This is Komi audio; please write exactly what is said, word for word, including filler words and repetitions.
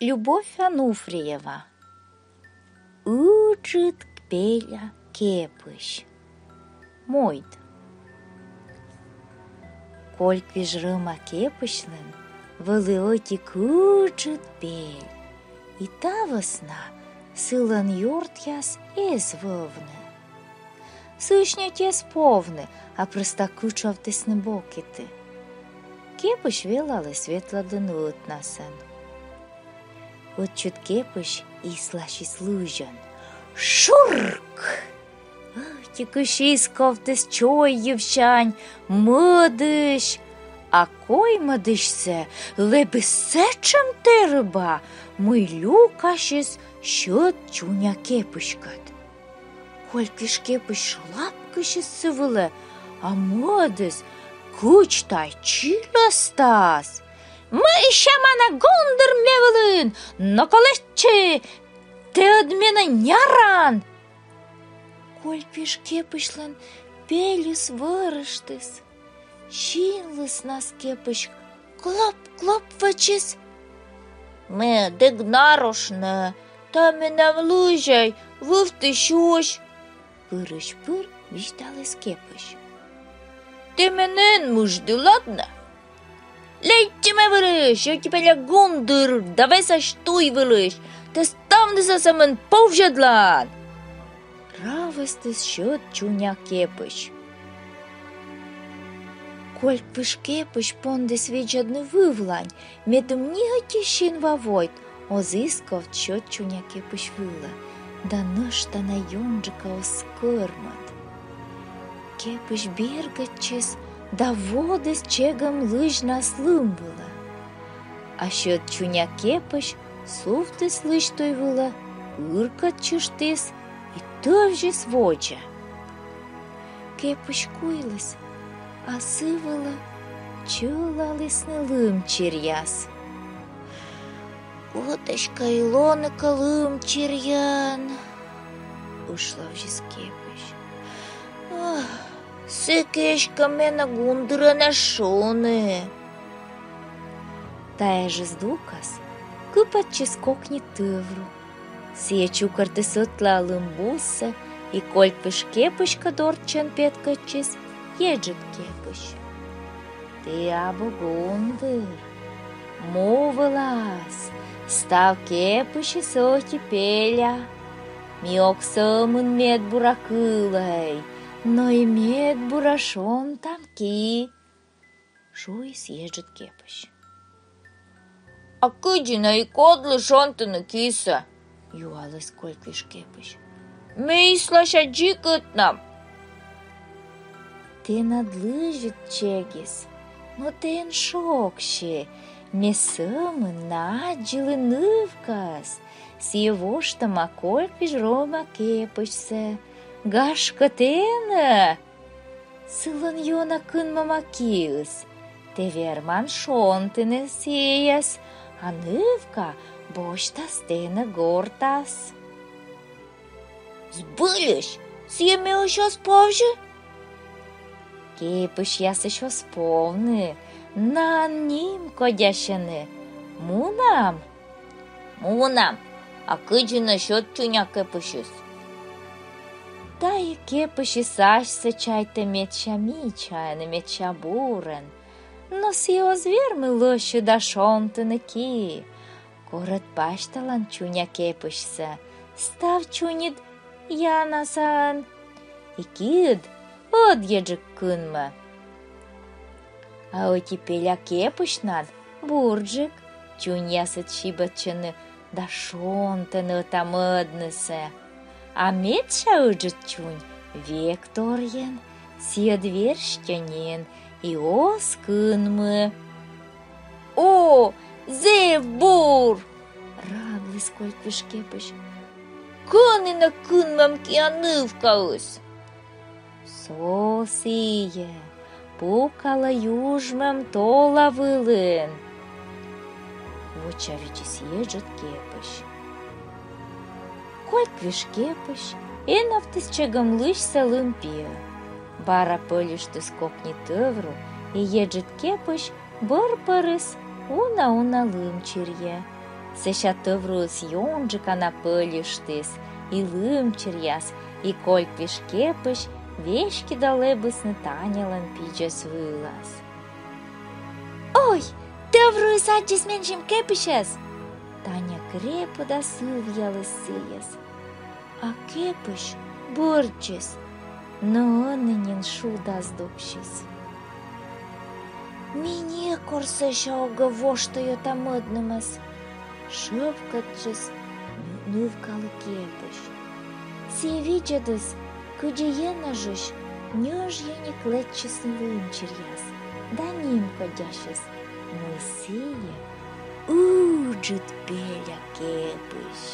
Любовь Ануфриева. Ыджыд пеля кепысь. Мойд. Кольквиж рӧма кепысьлӧн вӧлі ӧтик ыджыд пель, и та вӧсна сылӧн ёртъяс эз вӧвны. Сыысь ньӧти эз повны, а прӧста кытшовтісны бокиті. Кепысь велаліс ветлӧдлыны ӧтнасӧн. Ӧтчыд кепысь исласис лызьӧн. Шурк! Ӧтикысь исковтіс чой йывсянь мӧдысь, а коймӧдысьсӧ лэбис сэтшӧм тэрыба, мый люкасис сьӧд чуня кепыськӧд. Кольквиж кепысь шлапкысис сы вылӧ, а мӧдыс кыдз тай чилӧстас: «Мый сямана гундыр ме вылын, но-ко лэччы, тэ ӧд менӧ няран!» Кольквиж кепысьлӧн пельыс вӧрыштіс. Синлыснас кепысь клоп-клоп вӧчис. «Ме ӧд эг нарошнӧ, та менам лызьӧй, вывті сюсь», — пырысь-пыр висьталіс кепысь. «Тэ менӧ эн мыжды, ладнӧ? Лэччы ме вылысь, ӧти пеля гундыр, да весась туй вылысь, тэ ставнысӧ сӧмын повзьӧдлан!» Равӧстіс сьӧд чуня кепысь. Кольквиж кепысь пондіс видзӧдны вывлань, медым ни ӧти синва войт оз исковт сьӧд чуня кепысь вылӧ, да нӧшта на ёнджыка оз скӧрмӧд. Кепысь бергӧдчис да водіс чегӧм лызьнас лым вылӧ. А сьӧд чуня кепысь сувтіс лызь туй вылӧ, ыркӧдчыштіс и тӧвзис водзӧ. Кепысь куйліс, а сы вылӧ чылалісны лымчиръяс. «Вот эськӧ и лоны кӧ лымчирйӧн», — ышловзис кепысь. «Ах, сэки эськӧ менӧ гундырӧн эз шуны». Тайӧ жӧ здукас кыпӧдчис кокни тӧвру. Сійӧ чукӧртіс ӧтлаӧ лым буссӧ, и кольквиж кепыськӧд орччӧн петкӧдчис еджыд кепысь. «Тэ абу гундыр. Му вылас став кепысьыс ӧти пеля. Ми ог сӧмын медбура кылӧй, но и медбура шонтам ки», — шуис еджыд кепысь. «А кыдзи нӧ и кодлы шонтыны кисӧ?» — юаліс кольквиж кепысь. «Ме ислася дзик ӧтнам». «Тэнад лызьыд чегис, но тэ эн шогсьы, ме сӧмын на аддзылі нывкаӧс, сійӧ воштӧма кольквиж рӧма кепысьсӧ. Гашкӧ, тэнӧ сылӧн ёна кынмӧма киыс. Тэ верман шонтыны сійӧс, а нывка босьтас тэнӧ гортас». «Збыльысь, сійӧ меысь оз повзьы?» «Кепысьясысь оз повны, наӧн нимкодясьӧны. Мунам?» «Мунам. А кыдзи нӧ сьӧд чуня кепысьыс?» «Тайӧ кепысьыс асьсӧ, чайта, медся мичаӧн и медся бурӧн, но сійӧ оз вермы лӧсьыда шонтыны ки. Кор ӧд пасьталан чуня кепысьсӧ, став чуньыд янасаӧн, и киыд ӧдйӧджык кынмӧ. А ӧти пеля кепысьнад бурджык, чуньясыд сибӧдчӧны да шонтӧны ӧта-мӧднысӧ. А медся ыджыд чунь век торйӧн, сійӧ ӧд верстьӧ нин и оз кынмы». «О, зэв бур! — радліс кольквиж кепысь. — Кӧні нӧ кынмӧм киа нывкаыс?» «Со сійӧ пукалӧ южмӧм тола вылын», — вочавидзис еджыд кепысь. Кольквиж кепысь эновтіс чегӧм лызьсӧ лым пиӧ. Бара пӧльыштіс кокни тӧвру, и еджыд кепысь бӧр пӧрис уна-уна лымчирйӧ. Сэсся тӧвру ёнджыка на пӧльыштіс, и лымчиръяс, и кольквиж кепысь веськыда лэбисны Танялӧн пидзӧс вылас. Ой, тӧвру аддзис менсьым кепысьӧс! Таня крепыда сывъяліс сійӧс. А кепысь бӧрдіс, но ӧні нин шуда здуксис. Ми некор сэсся огӧ воштӧй ӧта-мӧднымӧс, шӧпкӧдчис нывкалы кепысь. Сійӧ видзӧдіс, кыдзи енэжысь ньӧжйӧник лэччисны лымчиръяс, да нимкодясис, мый сійӧ ыджыд пеля кепысь.